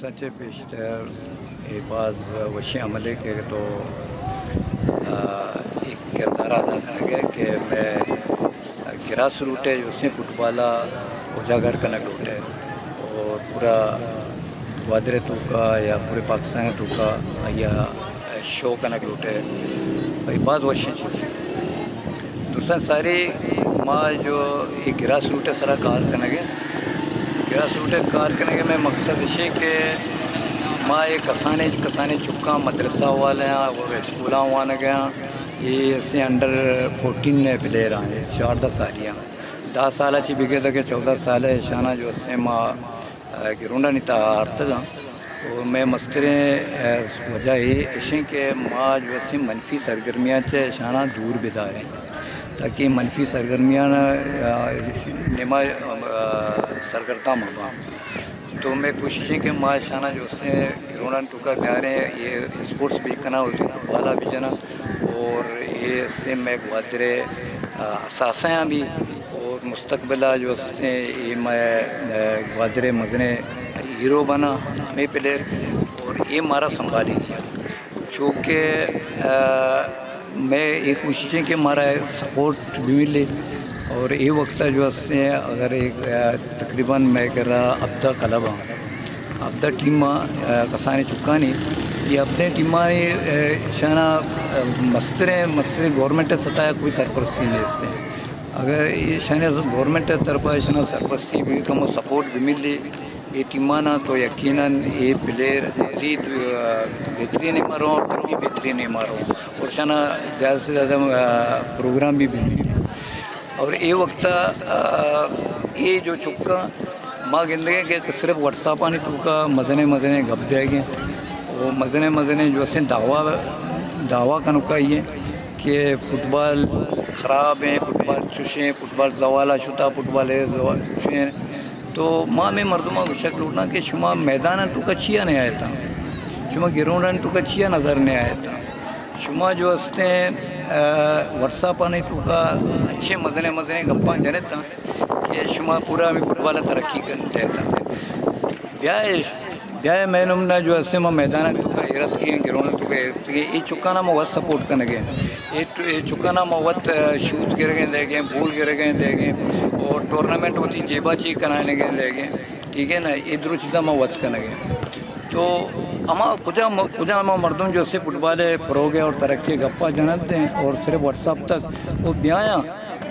سچ ءَ پیشتر اے باز وشیں عملے کہ تو، آ، اے کردار ءَ ادا کنگ ءَ ئے کہ مئے گراس روٹ ءِ جو استیں فٹبال ءَ اجاگر کنگ لوٹ ئے اور پورا گوادر ءِ توکا یا پورے پاکستان ءِ توکا آئی ءَ شو کنگ لوٹ ئے۔ اے باز وشیں چیزے۔ درستاں ساری ما جو اے گراس روٹ ءِ سرا کار کنگ ءَ ایں، گراس روٹ ءِ کار کنگ ءِ مئے مقصد اش ایں کہ ما اے کسانیں، کسانیں چکاں مدرسہ والے آں اور اسکولاں وانگ ءَ آں، اے استیں انڈر فورٹین ءِ پلیئر آں، اے چاردہ سالی آں، دہ سال ءَ چہ بگر تاکہ چودہ سال ءَ اشاناں جو استیں ما ءَ گراؤنڈانی تہا آرتگ آں۔ و مئے مستریں، ءَ، وجہ اے اش ایں کہ ما جو استیں منفی سرگرمیاں چہ اشاناں دور بداریں، تاکہ منفی سرگرمیاں، ءَ، نیما، ءَ، سرگرداں مہ باں۔ تو مئے کوشش ایں کہ ما اشاناں جو استیں گراؤنڈانی توکا بیاریں، اے اسپورٹس بھی کناں اور فٹبال ءَ بھی جناں اور اے استیں مئے گوادر ءِ، ءَ، اثاثہ آں بھی اور مستقبل ءَ جو استیں اے مئے، ءَ، گوادر ءِ مزنیں ہیرو بناں ہمے پلیئر اور اے مارا سنبھالی گیا۔ چونکہ، ءَ، مئے اے کوشش ایں کہ مارا سپورٹ بھی ملے اور اے وقت ءَ جو استیں اگر ایک، ءَ، تقریباً مئے کرا ہبدہ کلب آں، ہبدہ ٹیم آں، ءَ، کسانیں چکانی، اے ہبدہ ٹیمانی، ءَ، اشاناں، ءَ، مستریں، مستریں گورنمنٹ ءِ سطح ءَ کوئی سرپرستی نیست ایں۔ اگر ایشانی گورنمنٹ ءِ طرف ءَ ایشاناں سرپرستی بھی کمو سپورٹ بھی ملی اے ٹیماناں تو یقیناً اے پلیئر مزید، ءَ، بہترین ءَ ما رواں، بھی بہترین ءَ ما رواں اور ایشاناں زیادہ سے زیادہ، ءَ، پروگرام بھی، بھی ملی۔ اور اے وقت ءَ، ءَ، اے جو چکاں ما گندگ ءَ ایں کہ صرف واٹس ایپانی توکا مزنیں مزنیں گپ دیگ ءَ ایں۔ و مزنیں مزنیں جو استیں دعویٰ، دعویٰ کنوکائی ایں کہ فٹبال خراب ایں، فٹبال چش ایں، فٹبال زوال ءَ شتا، فٹبال اے زوال چش ایں۔ تو ما ہمے مردماں گوشگ لوٹاں کہ شما میدان ءِ توکا چیا نیایتاں؟ شما گراؤنڈ ءِ توکا چیا نظر نیایتاں؟ شما جو استیں، ءَ، واٹس ایپانی توکا اچھے مزنیں مزنیں گپاں جنتاں کہ شما پورا ہمے فٹبال ءَ ترقی کن دیتاں۔ بیا اے، بیا اے مئے نمونہ جو استیں ما میدان ءِ توکا ایر اتکگیں، گراؤنڈ ءِ توکا ایر اتکگیں، اے چکاناں ما وت سپورٹ کنگ ءَ ایں۔ اے ٹ-، اے چکاناں ما وت، ءَ، شوز گرگ ءَ ایں دیگ ءَ، بال گرگ ءَ ایں دیگ ءَ اور ٹورنامنٹ وتی جیبا چی کنائینگ ءَ ایں دیگ ءَ۔ ٹھیک ہے نا، اے درو چیزاں ما وت کنگ ءَ ایں۔ تو ہما کجا م-، کجا ہما مردم جو استیں فٹبال ءِ فروغ ءَ اور ترقی ءِ گپا جننت ایں اور صرف واٹس ایپ تک وہ بیایاں،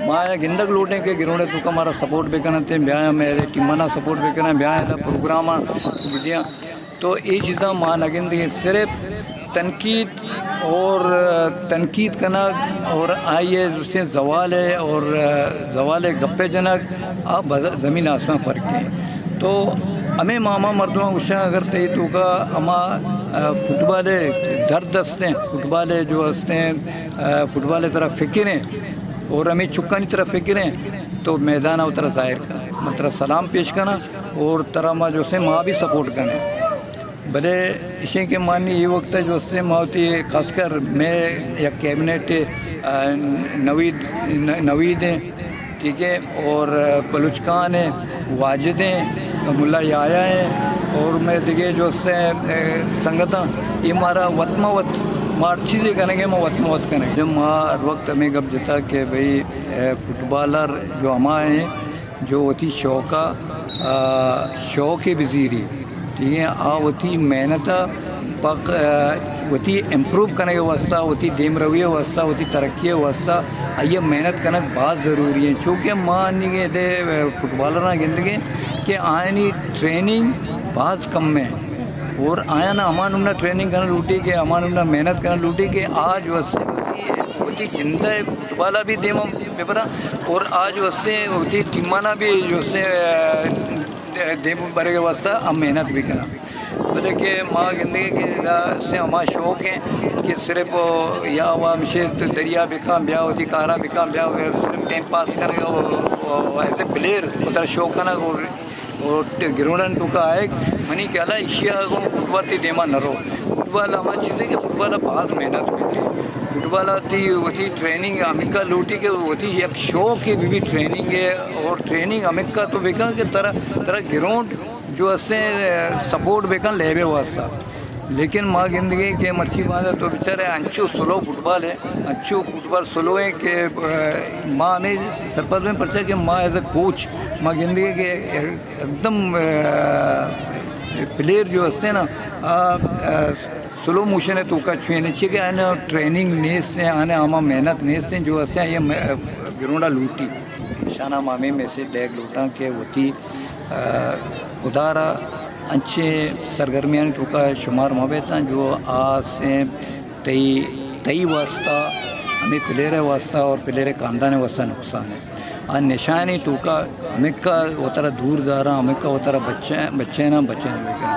ما آیاں گندگ لوٹیں کہ گراؤنڈ ءِ توکا مارا سپورٹ بکننت ایں، بیایاں مئے ٹیماناں سپورٹ بکناں، بیایاں ادا پروگراماں بدیاں۔ تو اے چیزاں ما نہ گندیں، صرف تنقید اور، ءَ، تنقید کنگ اور آئی ءِ جو استیں زوال ءِ اور، ءَ، زوال ءِ گپ ءَ جنگ، آ بز-، زمین آسمان فرق ایں۔ تو ہمے ما ہما مردماں گوشاں اگر تئی توکا ہما، ءَ، فٹبال ءِ درد استیں، فٹبال ءِ جو استیں، ءَ، فٹبال ءِ ترا فکر ایں اور ہمے چکانی ترا فکر ایں تو میدان ءَ ترا ظاہر کن، من ترا سلام پیش کناں اور ترا ما جو استیں ما بھی سپورٹ کنیں۔ بلے اشیں کہ مانی اے وقت ءَ جو استیں ما وتی خاص کر مئے یک کیبنٹ، ءَ، نوید، ن-، نوید ایں، ٹھیک ہے، اور بلوچ خان ایں، واجد ایں، ملا یحییٰ ایں، اور مئے دگہ جو استیں، ءَ، سنگتاں، اے مارا وت ما وت، ما ہر چیزے کنگ ءَ ایں، ما وت ما وت کنگ ءَ ایں۔ ما ہر وقت ہمے گپ جتا کہ بھئی، ءَ، فٹبالر جو ہما ایں، جو وتی شوق ءَ، ءَ، شوق ءَ بزیری، ٹھیک ہے، آ وتی محنت ءَ پہ، ءَ، وتی امپروو کنگ ءِ واستہ، وتی دیمروی ءِ واستہ، وتی ترقی ءِ واستہ آئی ءَ محنت کنگ باز ضروری ایں۔ چونکہ ما انیگے ادے، ءَ، فٹبالراں گندگ ءَ ایں کہ آیانی ٹریننگ باز کم ایں اور آیاں ہما نمونہ ٹریننگ کنگ لوٹی کہ ہما نمونہ محنت کنگ لوٹی کہ آ جو استیں وتی، وتی جند ءَ فٹبال ءَ بھی دیما ببراں اور آ جو استیں وتی ٹیماناں بھی جو استیں، ءَ، دیم برگ ءِ واستہ آ محنت بھی کناں۔ بلے کہ ما گندگیں کہ ادا استیں ہما شوق ایں کہ صرف یا وہ ہمشے دریا بکاں بیا وتی کاراں بکاں بیا صرف ٹائم پاس کنگ ءَ، ایز اے پلیئر وترا شو کنگ ءَ اور گراؤنڈانی توکا آیگ، منی خیال ءَ ایشی ءَ گوں فٹبال تئی دیما نہ رو۔ فٹبال ہما چیزے کہ فٹبال ءَ باز محنت بیت۔ فٹبال ءَ تئی وتی ٹریننگ ہمکا لوٹی کہ وتی یک شوق ءَ بہ بی ٹریننگ ءَ، اور ٹریننگ ہمکا تو بکن کہ ترا، ترا گراؤنڈ جو اسے سپورٹ بکن لیبے واسطہ۔ لیکن ما گندگیں کہ مرچی باندا تو بچارے انچو سلو فٹبال ہے، انچو فٹبال سلو ہے کہ، اہ، ما ہمیں سرپد میں پرچا کہ ما ایز اے کوچ ما گندگیں کہ ایکدم، اہ، پلیئر جو ہستے نا، آ، اہ، سلو موشن ءِ توکا چوئیں چی کہ آنے ٹریننگ نیست ہیں، آنے ہما محنت نیست ہیں جو اسے یہ گراؤنڈا لوٹی۔ شانا ما ہمیں میسج دیگ لوٹاں کہ وتی، آ، خدارا انچیں سرگرمیانی توکا شمار مہ بیتاں جو آ سے تئی، تئی واسطہ، ہمیں پلیئر واسطہ اور پلیئر خاندان واسطہ نقصان ہے۔ آ نشانی توکا ہمکا وترا دور داراں، ہمکا وترا بچین، بچیناں، بچین بکن۔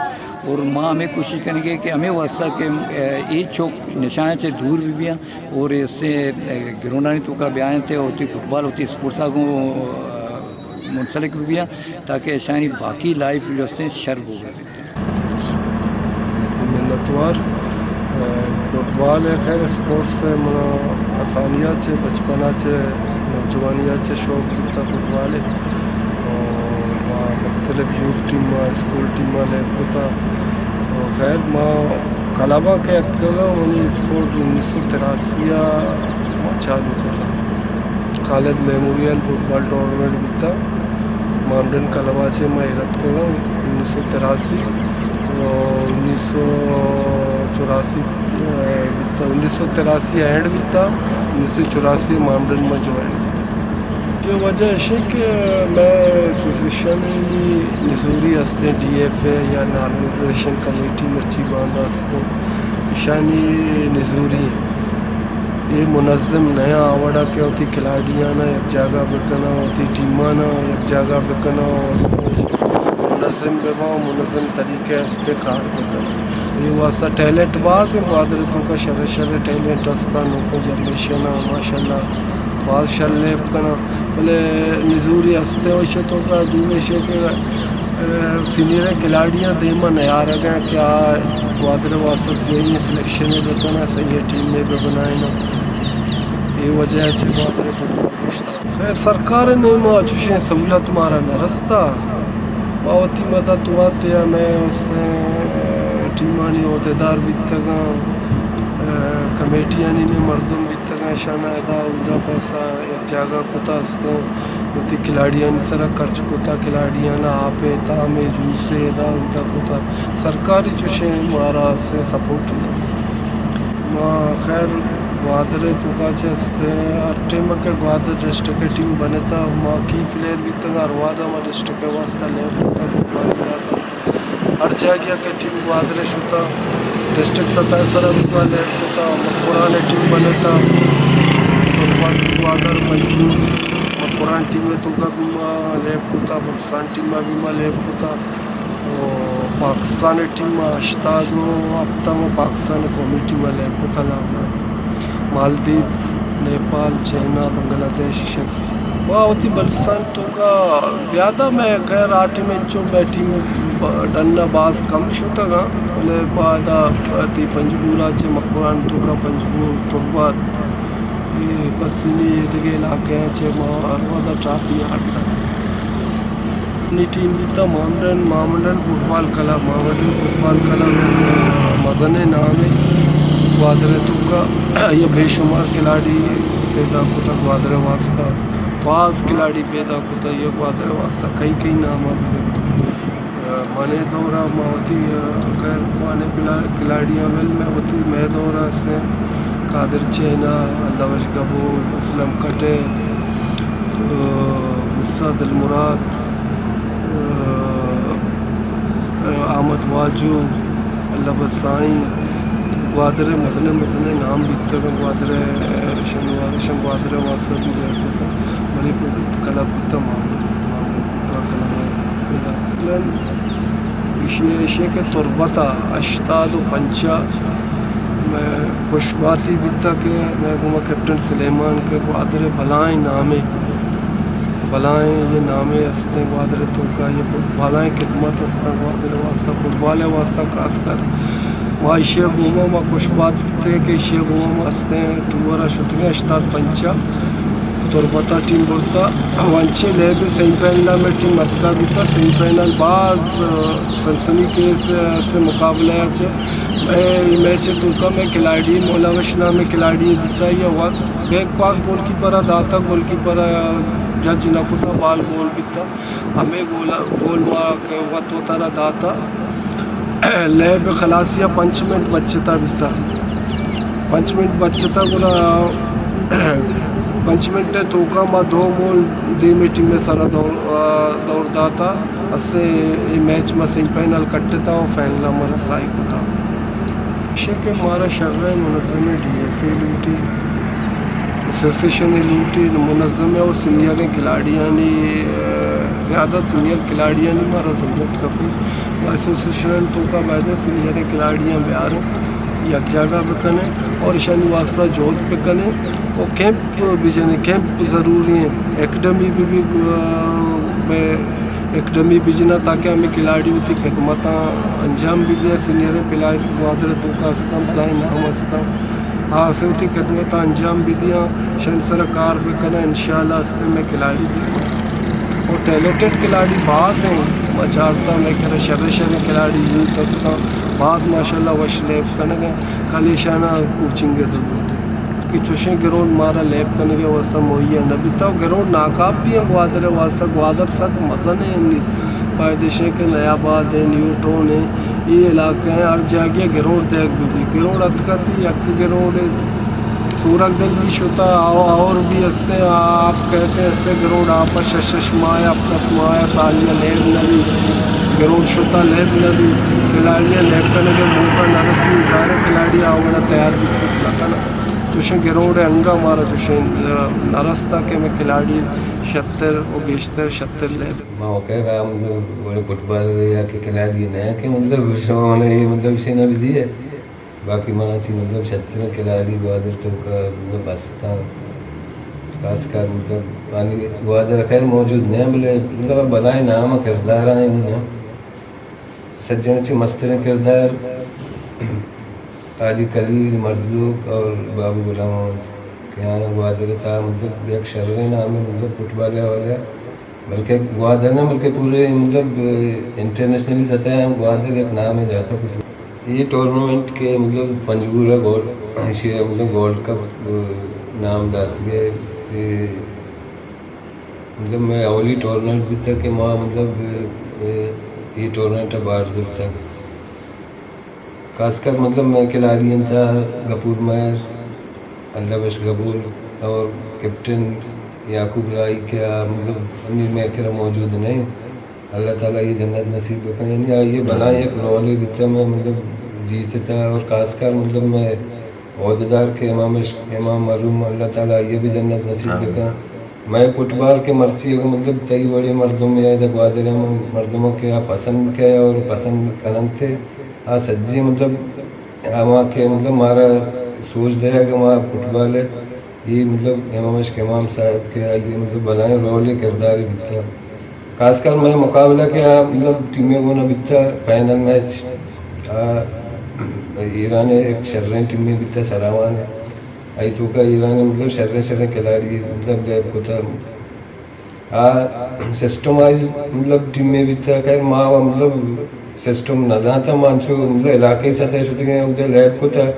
اور ما ہمیں کوشش کنگے کہ ہمیں واسطہ کہ، اے، اے چوک نشان چے دور بھی بیاں اور اسے، اے، گراؤنڈانی توکا بیایں تے ہوتی فٹبال ہوتی اسپورٹس آگوں، اے، منسلک بھی بیاں تاکہ اشانی باقی لائف جو سے شر بو۔ منتوار۔ اے، فٹبال ءِ خیر اسپورٹس ءِ منا کسانی ءَ چہ بچپن ءَ چہ نوجوانی ءَ چہ شوق بوتا فٹبال ءِ۔ اور ما مختلف یوتھ ٹیم ءَ، اسکول ٹیم ءَ لیب کتا۔ اور خیر ما کلب ءَ کہ اتکگاں، منی اسپورٹ انیس سو تراسی ءَ ما چالو کتا۔ خالد میموریل فٹبال ٹورنامنٹ بیتا۔ مامڈن کلب ءَ چہ ما ایر اتکگاں انیس سو تراسی، انیس سو چوراسی، اے، بیتا، انیس سو تراسی اینڈ بیتا، انیس سو چوراسی مامڈن ما جوائن بیتا۔ یہ وجہ اش کہ مئے ایسوسیشن نزوری ہستیں، ڈی ایف اے یا نارملائزیشن کمیٹی مرچی باندا ہستیں، اشانی نزوری اے منظم نیا آ وڑا کہ وتی کھلاڑیانا یک جاگہ بکناں، وتی ٹیمانا یک جاگہ بکناں، منظم بباں، منظم طریقہ است کار بکناں۔ اے واسطہ ٹیلنٹ باز ہیں، گوادر توکا شر شر ٹیلنٹ استا، نوکیں جنریشن ءَ ماشاءاللہ باز شر لیب کناں، بلے نزوری ہستے و ایشی توکا دومی ایشی کہ، اے، سینئر کھلاڑیاں دیما نیارگا کہ آ گوادر واسطہ صحیح سلیکشن بکنا، صحیح ٹیم ببنائینا۔ اے وجہ چہ گوادر فٹبال پشتا۔ خیر، سرکار ءِ نیما چوشیں سہولت مارا نہ رستا۔ ما وتی مدد وت یا مئے استیں، اے، ٹیمانی عہدیدار بیتگاں، اے، کمیٹیانی مئے مردم بیتگاں، اشانا ادا اودا پیسہ یک جاگہ کتا استیں، وتی کھلاڑیانی سرا خرچ کتا، کھلاڑیانا آپے، تامے، جوسے، ادا اودا کتا۔ سرکاری چوشیں مارا استیں سپورٹ نہ۔ ما خیر گوادر ءِ توکا چہ استیں، ہر ٹائم کہ گوادر ڈسٹرکٹ ءِ ٹیم بنتا، ما کی پلیئر بیتگاں، ہر وہدا ما ڈسٹرکٹ ءِ واسطہ لیب کتا، فٹبال کتا۔ ہر جاگہ کہ ٹیم گوادر ءِ شتا، ڈسٹرکٹ سطح ءِ سرا بھی ما لیب کتا، مکران ءِ ٹیم بنتا، فٹبال گوادر پنجگور، مکران ٹیم ءِ توکا بھی ما لیب کتا، بلوچستان ٹیم ءَ بھی ما لیب کتا۔ و پاکستان ءِ ٹیم ءَ ہشتاد و ہپت ءَ ما پاکستان ءِ قومی ٹیم ءَ لیب کتا، لاہور ءَ۔ مالدیپ، نیپال، چائنا، بنگلہ دیش، ایشی ءَ۔ ما وتی بلوچستان توکا زیادہ مئے خیر آ ٹیم انچو مئے ٹیم ڈن ءَ باز کم شتگاں، بلے پادا وتی پنجگور ءَ چہ مکران توکا پنجگور، تربت، اے بس نی اے دگہ علاقہ ءَ چہ ما ہر وہدا ٹرافی ہارتگ۔ نی ٹیم بیتا مامڈن، مامڈن فٹبال کلب، مامڈن فٹبال کلب مزنیں نامے گوادر ءِ توکا، آئی ءَ بے شمار کھلاڑی پیدا کتا گوادر ءِ واسطہ، باز کھلاڑی پیدا کتا یہ گوادر ءِ واسطہ، کئی کئی نام ءَ بگندے۔ منی دور ءَ ما وتی، آ، خیر کوانیں پلا-، کھلاڑیاں ول مئے وتی مئے دور ءَ استیں قادر چینا، اللہ بخش گبول، اسلم کٹے، آ، موسی دلمراد، آ، آ، احمد واجو، اللہ بخش سائیں، گوادر ءِ مزنیں مزنیں نام بیتگ، گوادر ءِ شنوار، شن گوادر ءِ واسطہ بھی بیتگ، بلے کلب بیتگ ماں۔ ایشی، ایشی کہ تربت ءَ ہشتاد و پنچ ءَ مئے خوش باتی بیتگ کہ مئے گوما کیپٹن سلیمان کہ گوادر ءِ بلائیں نامے، بلائیں یہ نامے استیں گوادر ءِ توکا، یہ بلائیں خدمت استاں گوادر ءِ واسطہ، فٹبال ءِ واسطہ خاص کر۔ ما ایشی ءِ گوما ما خوش بات تے کہ ایشی ءِ گوما ما استیں ٹور ءَ شتگیں ہشتاد پنچ ءَ۔ تربت ءَ ٹیم برتا، و انچیں لیب سیمی فائنل ءَ مئے ٹیم اتکا بیتا۔ سیمی فائنل باز، آ، سنسنی خیز، آ، سے مقابلہ ءَ چہ مئے میچ ءِ توکا مئے کھلاڑی، مولا بخش نامیں کھلاڑی بیتا، یا وت بیک پاس گول کیپر ءَ داتا، گول کیپر ءَ جج نہ کتا، بال گول بیتا۔ ہمے گول، گول ما کہ وت وتارا داتا۔ لیب خلاصی ءَ پنچ منٹ بچتا بیتا۔ پنچ منٹ بچتا گڑا پنچ منٹ ءِ توکا ما دو گول دیمی ٹیم ءِ سرا دور، دور داتا۔ اسے اے میچ ما سیمی فائنل کٹتا و فائنل ءَ ما رسائی کتا۔ ایشی کہ مارا شریں منظمیں ڈی ایف اے لوٹی، ایسوسیشن ءَ لوٹی، منظمیں و سینئریں کھلاڑیانی، آ، زیادہ سینئر کھلاڑیانی مارا ضرورت کپی۔ ما ایسوسیشن ءِ توکا باید سینئریں کھلاڑیاں بیاریں، یک جاگہ بکنیں اور ایشانی واسطہ جہد بکنیں اور کیمپ بجنیں، کیمپ ضروری ہیں، اکیڈمی بھی، بھی، آ، بہ اکیڈمی بجناں تاکہ ہمے کھلاڑی وتی خدمتاں انجام بدیاں۔ سینئریں کھلاڑی گوادر ءِ توکا استاں، بلاہیں نام استاں، آ اسے وتی خدمتاں انجام بدیاں، شن سرا کار بکناں، انشاءاللہ استیں مئے کھلاڑی بیاں۔ اور ٹیلنٹڈ کھلاڑی باز ہیں، ما چارتا مئے کرا شریں شریں کھلاڑی یوتھ استاں، باز ماشاءاللہ وش لیب کنگ ءَ، کل ایشاناں کوچنگ ءِ ضرورت ہے۔ کہ چوشیں گراؤنڈ مارا لیب کنگ ءِ واسطہ مہیا نہ بیتا۔ گراؤنڈ ناکاپی ہیں گوادر ءِ واسطہ۔ گوادر سک مزن ہے، انی باید ایش ہے کہ نیا آباد ہے، نیو ٹاؤن ہے، اے علاقہ ہیں، ہر جاگہ گراؤنڈ دیگ بہ بی۔ گراؤنڈ اتکا تھی یک گراؤنڈ سورگ دل بھی شتا، آ-، اور بھی ہستے، آپ کہتے ہستے گراؤنڈ آپ شش شش ماہ، ہفت ہفت ماہ، سال یا لیب نہ بی۔ گراؤنڈ شتا لیب نہ بی، کھلاڑی لیب کنگ ءِ موقع نہ رسی، ظاہر ہے کھلاڑی آ وڑا تیار بھی نہ کنا۔ چوشیں گراؤنڈ ءِ انگا مارا چوشیں، آ، نہ رستا کہ ہمے کھلاڑی شتر و گیشتر شتر لیب۔ ما وقیر آ مطلب وڑے فٹبال یا کہ کھلاڑی نہ کہ مطلب شما منا اے مطلب شے نہ بدی ہے۔ باقی منا چی مطلب شتر کھلاڑی گوادر توکا مطلب بستاں۔ خاص کر مطلب آنی گوادر خیر موجود نہ بلے مطلب بلاہیں نام کردار ہیں نا۔ سجن چہ مستریں کردار حاجی خلیل مرزوق اور بابو غلام محمد کہ آیاں گوادر ءِ تہا مطلب یک شریں نامے مطلب فٹبال ءِ حوالہ ءَ، بلکہ گوادر نہ بلکہ پورے مطلب انٹرنیشنلی سطح ءَ ہم گوادر یک نامے داتگ۔ اے ٹورنامنٹ کہ مطلب پنجگور ءَ گول-، ایشی ءَ مطلب گولڈ کپ نام داتگ ئے، اے مطلب مئے اولی ٹورنمنٹ بیتگ کہ ما مطلب، اے، اے ٹورنمنٹ ءَ بہر زرتگ۔ خاص کر مطلب مئے کھلاڑی انت غفور مہر، اللہ بخش گبول اور کیپٹن یعقوب راہی کہ آ مطلب انی مئے کرا موجود نہ انت۔ اللہ تعالی آئی ءَ جنت نصیب بکن۔ یعنی آئی ءِ بلاہیں یک رولے بیتگ مئے مطلب جیت ءِ تہا اور خاص کر مطلب مئے عہدیدار کہ امام عشق، امام مرحوم، اللہ تعالی آئی ءَ بھی جنت نصیب آمین۔ بکن۔ مئے فٹبال کہ مرچی اگاں مطلب تئی وڑیں مردم یا ادا گوادر ءِ مردم کہ آ پسند کئے اور پسند کننت، آ سجی مطلب ہما کہ مطلب مارا سوج دئیگ ءَ ما فٹبال ءَ، اے مطلب امام عشق امام صاحب کہ آئی ءِ مطلب بلاہیں رولے کردارے بیتگ۔ خاص کر مئے مقابلہ کہ آ مطلب ٹیمے گون ءَ بیتگ، فائنل میچ آ ایران ءِ یک شریں ٹیمے بیتگ، سراوان ءِ۔ آئی توکا ایران ءِ مطلب شریں شریں کھلاڑی مطلب لیب کتگ۔ آ سسٹم آئی مطلب ٹیمے بیتگ۔ خیر ما و مطلب سسٹم نہ زانتگ، ما انچو مطلب علاقائی سطح ءَ شتگیں اودے لیب کتگ،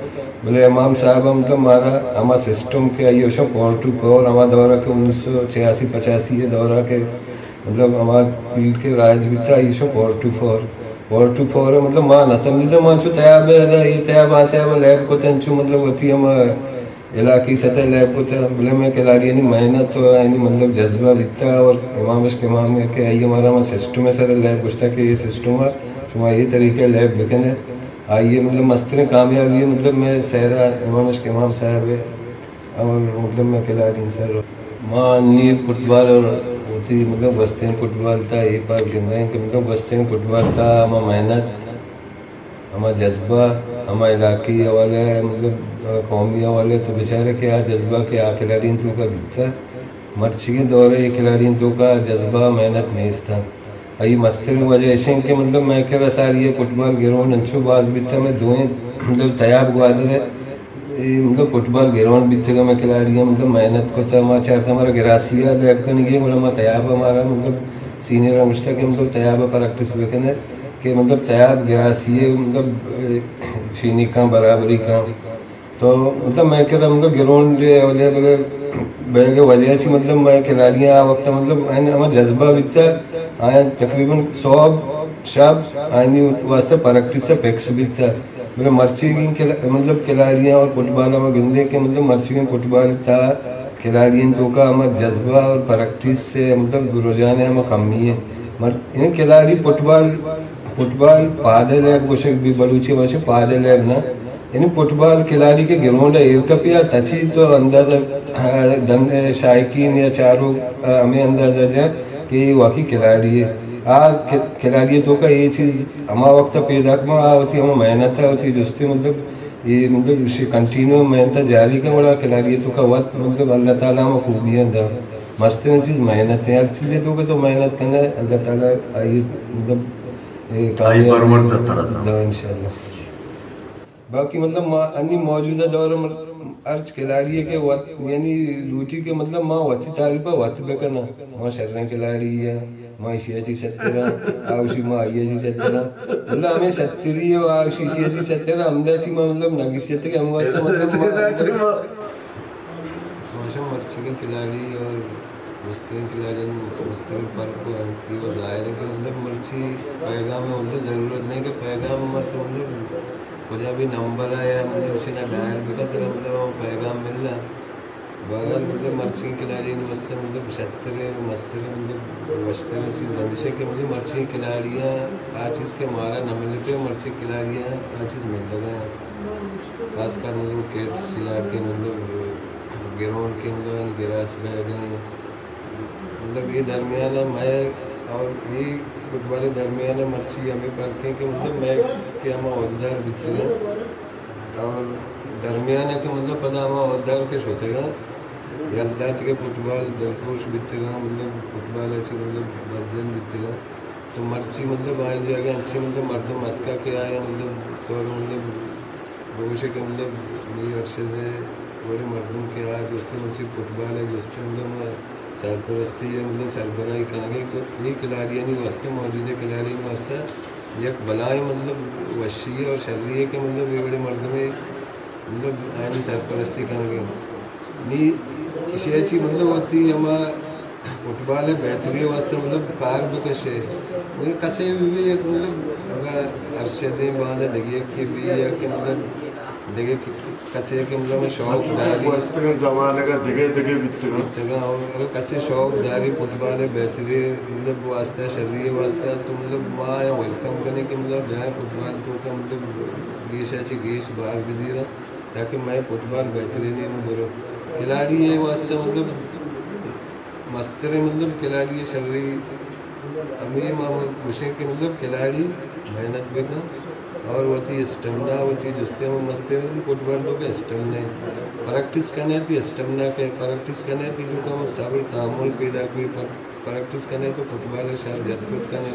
بلے امام صاحب ءَ مطلب مارا ہما سسٹم کہ آئی ءَ گوشاں فور ٹو فور، ہما دور ءَ کہ انیس سو چھیاسی پچاسی ءِ دور ءَ کہ مطلب ہما فیلڈ کہ رائج بیتگ، آئی ءَ گوشاں four two four, four two four ءَ مطلب ما نہ سمجھتگ، ما انچو تیاب ءَ ادا اے تیاب آ تیاب ءَ لیب کتگ، انچو مطلب وتی ہما علاقائی سطح ءَ لیب کتگ، بلے مئے کھلاڑیانی محنت و آیانی مطلب جذبہ بیتگ اور امام عشق امام ءَ کہ آئی ءَ مارا ہما سسٹم ءِ سر ءَ لیب گوشتگ کہ اے سسٹم ءَ شما اے طریقہ ءَ لیب بکن ئے۔ آئی ءِ مطلب مستریں کامیابی ءَ مطلب مئے سہرا امام عشق امام صاحب ءِ اور مطلب مئے کھلاڑی سر۔ ما انی فٹبال اور وتی مطلب گوستیں فٹبال تہا اے پار گندیں کہ مطلب گوستیں فٹبال تہا ہما محنت، ہما جذبہ، ہما علاقائی حوالہ ءَ، مطلب، قومی حوالہ ءَ تو بچارے کہ آ جذبہ کہ آ کھلاڑیانی توکا بیتہ، مرچیگیں دور ءَ اے کھلاڑیانی توکا جذبہ، محنت نیست انت۔ آئی مستریں وجہ ایش انت کہ، مطلب، مئے کرا ساری ءَ فٹبال گراؤنڈ انچو باز بیتہ، مئے دوئیں، مطلب، تیاب گوادر ءِ اے مطلب فٹبال گراؤنڈ بیتگ، ہمے کھلاڑی ہم مطلب محنت کتا، ما چارتا مارا گراسی ءَ لیب کنگی، گڑا ما تیاب ءَ مارا مطلب سینئر ءَ گوشتا کہ مطلب تیاب ءَ پریکٹس بکنے کہ مطلب تیاب گراسی ءَ مطلب، اے، شینی کن برابری کن۔ تو مطلب مئے کرا مطلب گراؤنڈ اویلیبل بیگ ءِ وجہ چی مطلب مئے کھلاڑیاں آ وقت مطلب آیاں ہما جذبہ بیتا، آیاں تقریباً صبح شپ آیانی واسطہ پریکٹس فکس بیتا۔ بلے مرچیگیں کھلا-، مطلب کھلاڑیاں اور فٹبال ہما گندے کہ مطلب مرچیگیں فٹبال تا کھلاڑیاں توکا ہما جذبہ اور پریکٹس سے مطلب رجحان ہما کمی ہے۔ مر-، یعنی کھلاڑی فٹبال، فٹبال پادے لیب گوشگ بی بلوچی باشا پادے لیب نہ۔ یعنی فٹبال کھلاڑی کہ گراؤنڈ ءَ ایر کپی ءَ تچی تو اندازہ، آ، ڈن-، شائقین یا چاروک، آ، ہمے اندازہ جاں کہ اے واقعی کھلاڑی ہے۔ آ کھ-، کھلاڑی ءِ توکا اے چیز ہما وقت ءَ پیداک باں، آ وتی ہما محنت ءَ وتی جستے مطلب اے مطلب ایشی کنٹینیو محنت ءَ جاری کن، گڑا کھلاڑی ءِ توکا وت مطلب اللہ تعالیٰ ہما خوبیاں دا۔ مستریں چیز محنت ہے، ہر چیز ءِ توکا تو محنت کنے اللہ تعالیٰ آئی مطلب اے آئی کامیاب پرورد ترا دا۔ دا انشاءاللہ۔ باقی مطلب ما انی موجودہ دور ءَ مر-، ہرچ کھلاڑی ءَ کہ وت، یعنی لوٹی کہ مطلب ما وتی تعریف ءَ وت بکناں، ما شریں کھلاڑی آں، ما ایشی ءَ چی شتر آں، آ گوشی ما آئی ءَ چی شتر آں۔ مطلب ہمے شتری ءُ آ گوشی ایشی ءَ چی شتر آں، ہمدا چی ما مطلب نہ گشتگ، ہمے واسطہ مطلب ما ماشاءاللہ مرچیگیں کھلاڑی اور مستریں کھلاڑی، مستریں فرق و انت، یہ وہ ظاہر ہے کہ مطلب مرچی پیغام ہے، مطلب ضرورت نہیں کہ پیغام مت مطلب کجا بھی نمبر ہے یا مطلب اسے نہ ڈائل بکا ترا مطلب وہ پیغام ملنا۔ بہرحال مطلب مرچیگیں کھلاڑی نے واسطہ مطلب شتر ہے، مستر ہے، مطلب وشتر ہے چیز ہمیشہ کہ مطلب مرچیگیں کھلاڑیاں آ چیز کہ مارا نہ ملتے، مرچی کھلاڑیاں آ چیز ملتا ہے۔ خاص کر مطلب کیٹ سلاہ کے مطلب گراؤنڈ کے مطلب گراس بیگ ہیں۔ مطلب یہ درمیان ہے میں اور یہ فٹبال درمیان ہے مرچی ہمیں فرق ہے کہ مطلب میں کہ ہما عہدیدار بیتے ہیں اور درمیان ہے کہ مطلب پدا ہما عہدیدار کے شوتے گا یلدات کے فٹبال دلپروش بیتے گا، مطلب فٹبال اچھی مطلب بدل بیتے گا۔ تو مرچی مطلب آئی جاگہ انچیں مطلب مردم اتکا کہ آیا مطلب تو مطلب بگوشے کہ مطلب نی ارشد ہے وڑے مردم کہ آ جستے مرچی فٹبال ہے جستے مطلب سرپرستی ہے مطلب سربراہی کنگے تو نی کھلاڑیانی واسطہ موجودہ کھلاڑیانی واسطہ یک بلائیں مطلب وشی ہے اور شری ہے کہ مطلب یہ وڑے مردمے مطلب آیانی سرپرستی کنگے۔ نی ایشی ءَ چی مطلب وتی ہما فٹبال ءِ بہتری ءِ واسطہ مطلب کار بکشے۔ مطلب کسے بھی بھی یک مطلب اگر ارشدیں باندا دگہ یکے بھی یا کہ مطلب دگہ کسے کہ مطلب شوق داری۔ گوستگیں زمانگ ءَ دگہ دگہ بیتگاں۔ بیتگاں اور اگر کسے شوق داری فٹبال ءِ بہتری مطلب واسطہ شری ءِ واسطہ تو مطلب ما آیاں ویلکم کنیں کہ مطلب بیائیں فٹبال توکا مطلب گیش ءَ چہ گیش بار بزیراں۔ تاکہ مئے فٹبال بہترینیں ہم برو۔ کھلاڑی ءِ واسطہ مطلب مستریں مطلب کھلاڑی ءِ شری ہمے ما گوشیں کہ مطلب کھلاڑی محنت بکن اور وتی اسٹمنا وتی جستے ہم مستریں فٹبال تو کہ اسٹمنا پریکٹس کنے تئی اسٹمنا کہ پریکٹس کنے تئی تو کہ ہم صبر تحمل پیدا کوئی پر پریکٹس کنے تو فٹبال ءَ شر جت کت کنے،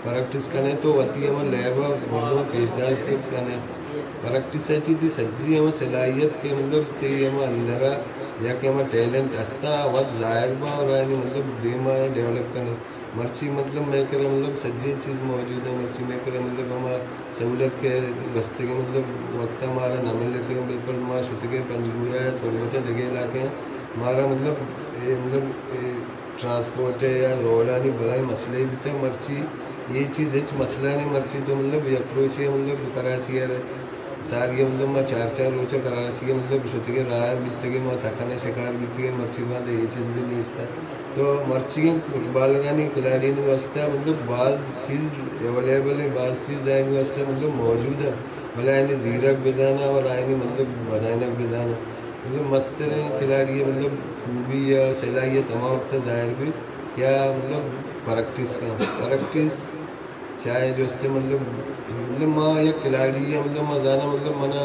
پریکٹس کنے تو وتی ہما لیب ءَ مردم پیش داشت کت کنے۔ پریکٹس ءَ چی تئی سجی ہما صلاحیت کہ مطلب تئی ہما اندر ءَ یا کہ ہما ٹیلنٹ ہستا وت ظاہر با اور آیانی مطلب دیم ءَ ڈیولپ کنے۔ مرچی مطلب مئے کرا مطلب سجی چیز موجود ہے، مرچی مئے کرا مطلب ہما سہولت کہ گوستگیں مطلب وقت ءَ مارا نہ ملتگیں، بالکل ما شتگیں پنجگور ءَ یا تربت ءَ دگہ علاقہ ءَ مارا مطلب اے مطلب اے ٹرانسپورٹ ءِ یا روڈانی بلاہیں مسئلہ بیتگ، مرچی اے چیز ہچ مسئلہ نہیں، مرچی تو مطلب یک روچے مطلب کراچی ءَ ساری ءَ مطلب ما چار چار روچ ءَ کراچی ءَ مطلب شتگیں راہ ءَ بیتگیں، ما تکن ءِ شکار بیتگیں، مرچی باندا اے چیز بھی نیست۔ تو مرچیگیں فٹبالرانی کھلاڑیانی واسطہ مطلب باز چیز اویلیبل ہے، باز چیز آیانی واسطہ مطلب موجود ہے، بلے آیانی زیرگ بزاناں اور آیانی مطلب بنائینگ بزاناں۔ مطلب مستریں کھلاڑی ءِ مطلب خوبی یا صلاحیت ہما وقت ءَ ظاہر بیت کہ آ مطلب پریکٹس کن، پریکٹس چاہے جو استے مطلب، مطلب ما یک کھلاڑی ءَ مطلب ما زاناں مطلب منا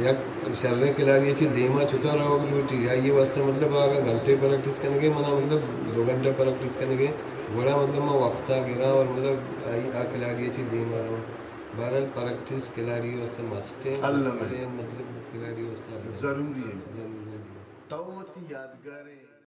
یک شریں کھلاڑی ءَ چہ دیما چتور روگ لوٹی، آئی ءِ واسطہ مطلب اگاں گھنٹے پریکٹس کنگے منا مطلب دو گھنٹہ پریکٹس کنگے، گڑا مطلب ما وقت ءَ گراں اور مطلب آئی آ کھلاڑی ءَ چہ دیما رواں۔ بہرحال پریکٹس کھلاڑی واسطے مسٹ ہے، الم ہے۔ مسٹ ہے، مطلب کھلاڑی واسطے الم ہے۔ ضروری ہے۔ ضروری ہے۔ تو وتی یادگاریں